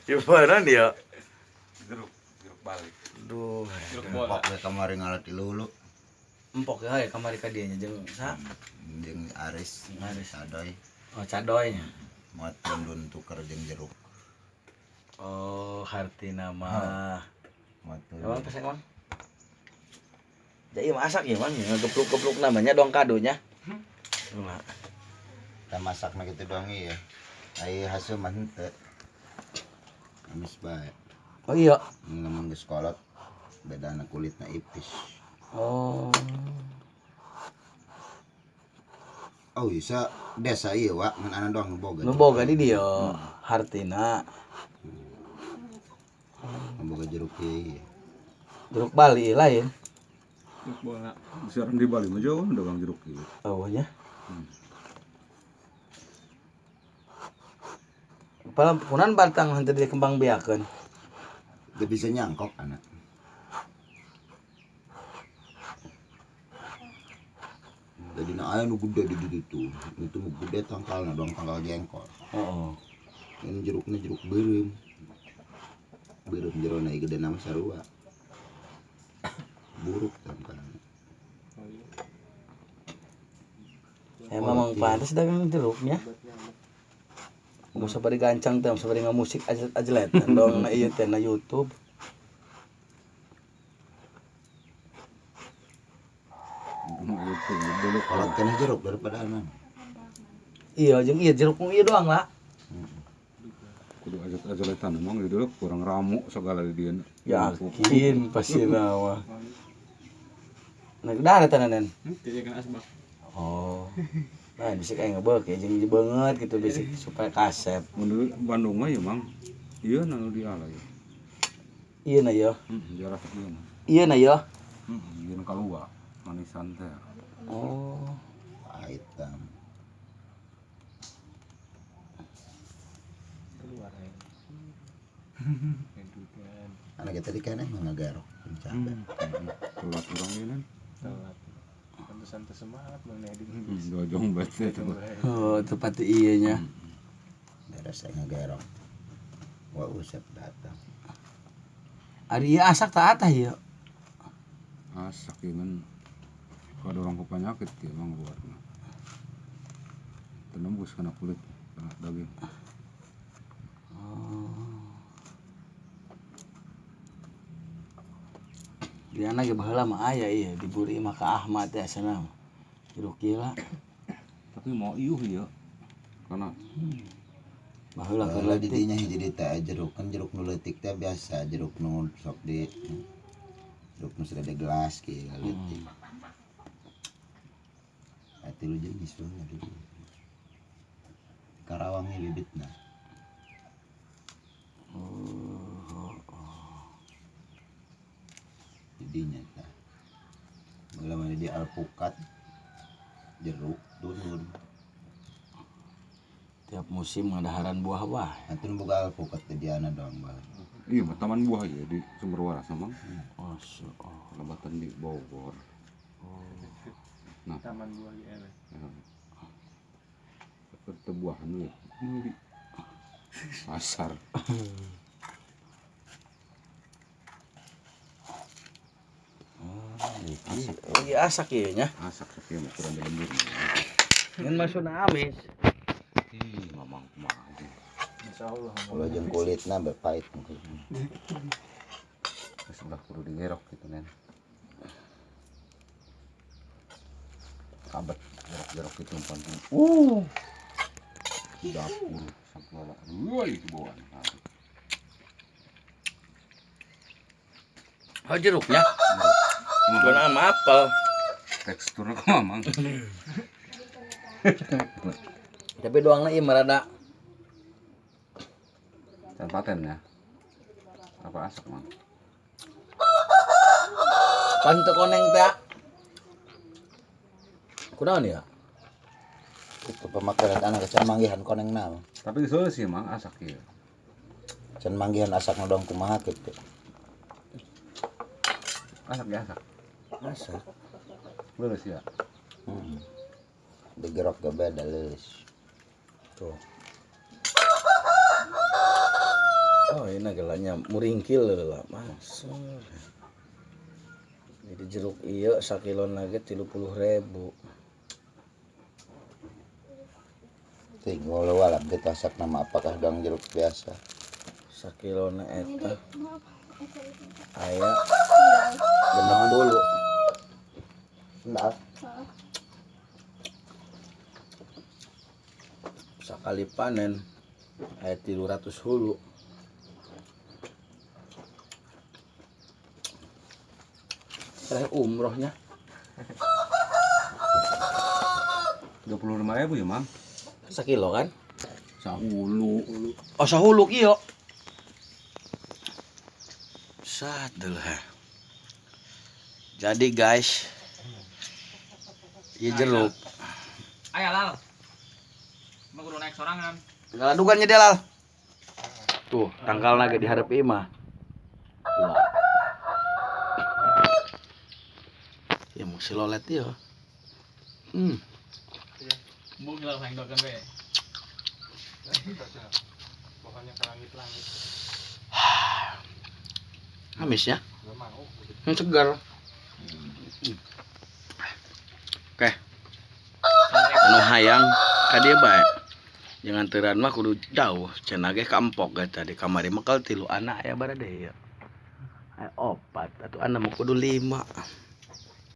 Gimana dia? Jeruk, jeruk balik. Duh. Jeruk bola. Empok we kamari ngalat di lulu. Empok ya kamari ka dieu nya jeung sa? Jeung Aris. Aris. Sadoy. Oh, cadoy nya. Muat tundun tuker jeung jeruk. Oh, hartina mah. Muat Emang pesek, Mang? Jadi masak ya, Mang, ya gepluk-gepluk namanya dong kadonya. Cuma Kita masakna kitu doang ieu. Ai hasil mah henteu. Amis bae. Oh iya. Lamun geus kolot bedana kulitna ipis. Oh. Oh bisa desa ieu wa ngan ana doang nu boga. Nu boga di dieu hartina. Nu boga jeruk ieu. Jeruk Bali lain. Jeruk bola. Siaran di Bali mah jauh dagang jeruk ieu. Oh nya. Kepala kunan batang henteu dikembang biakeun. Teu bisa nyangkok anak. Jadi na aya nu gede di ditu tuh. Itu nu gede tangkalna doang tangkal jengkol. Heeh. Ini jeruknya jeruk beureum. Beureum jerona ieu gede nama sarua. Buruk tangkalna. Oh iya. Emang mang pantes dagang jeruknya. Mau sabari gancang teh, sabari ngamusik ajelet-ajelet dong na ieu teh na YouTube. Itu dulu Kolot keneh jeruk daripada anak. Iya, jeung ieu jeruk nu ieu doang lah. Kudu ajet-ajeletan emang di dulu kurang ramu segala di dieu. Yakin pasti mah. Nah, udah ada tanah nen. Jadi kan asbak. Oh. Nah, bisa kayak ngebeuk ya, jeung banget gitu bisa supaya kasep. Mun Bandung mah ya mang. Ieu nu di ala ya. Iya na yo. Heeh, jarak ieu mah. Iya na yo. Heeh, ieu kalua manisan teh. Oh. Pahit tam. Keluar ya. Edukan. Anak kita di kana mah ngagarok cabe. Telat urang ieu nen. Telat. Pantesan teu semangat Bang Nedin. Dojong banget teh itu. Oh, tepat iya nya. Beres saya ngagarok. Wah Usep datang. Ari ieu asak tak atah ieu. Asak ieu kan kada orang ku penyakit ieu mang buatna. Teu nembus kana kulit, kana daging. Oh. Di anak ge baheula mah aya ieu diburi mah ka Ahmad teh asana. Jeruk ieu lah. Tapi mau iuh ieu. Karena Baheula keur Kalau di leutik. dinya hiji di teh jeruk kan jeruk nu leutik teh biasa jeruk nu sok di jeruk nu segede gelas kieu leutik. Aya tilu jenis we di dieu. Karawang ieu bibitna. Oh. Didinya tah. Baheula mah di alpukat jeruk dunun. Tiap musim ngadaharan buah bah. Nanti nu boga alpukat teh diana doang bah. Iya, mah taman buah ya di Sumber Waras mang. Masya Allah. Lebatan di Bogor. Nah. Taman buah GL. Ya. Pertebuahan we. Di pasar. Asak. Iya asak ieu nya. Asak sakieu mah kurang lembur. Ngan maksudna amis. Ih, mamang kumaha sih. Insyaallah. Kalau jeung kulitna be pahit mungkin. Geus ulah kudu digerok gitu nen. Kabet gerok-gerok gitu panting. Dapur segala. Woi, itu bawaan. Oh jeruknya. Bukan sama apel. Teksturnya kumaha mang? Tapi doangna ieu merada Can paten ya. Apa asak mang? Pan teu koneng teh. Kunaon ya? Itu pemakaran anak can manggihan konengna mah. Tapi geus sih mang asak ieu. Can manggihan asak nu doang kumaha kitu. Asak ya asak. Asak. Leuleus ya. Digerok ge beda leuleus. Tuh. Nya muringkil lah masuk. Jadi jeruk ieu sakilona ge 30.000. Ting walau alam kita asak nama apakah gang jeruk biasa. Sakilona eta aya 60. Enggak. Sakali panen aya 300 hulu. Terakhir umrohnya 35.000 ya, Mang? sakilo kan? Sahulu. Oh sahulu kieu. Satu lah. Jadi guys, ieu jeruk. Ayo lal. Mau kudu naik sorangan. Ngaladukannya dia lal. Tuh, tangkal naga di hareup imah. Wah. Ya mau silolet ya. Mau ngilau sayang dokan be. Pokoknya ke langit-langit. Amis ya. Gak mau. Segar. Oke. Anu hayang ka dieu bae. Jangan teuran mah kudu jauh. Cenah ge ka empok ge tadi kamari mah kal 3 anak aya barade ya. Aya 4 atuh anak mah kudu 5.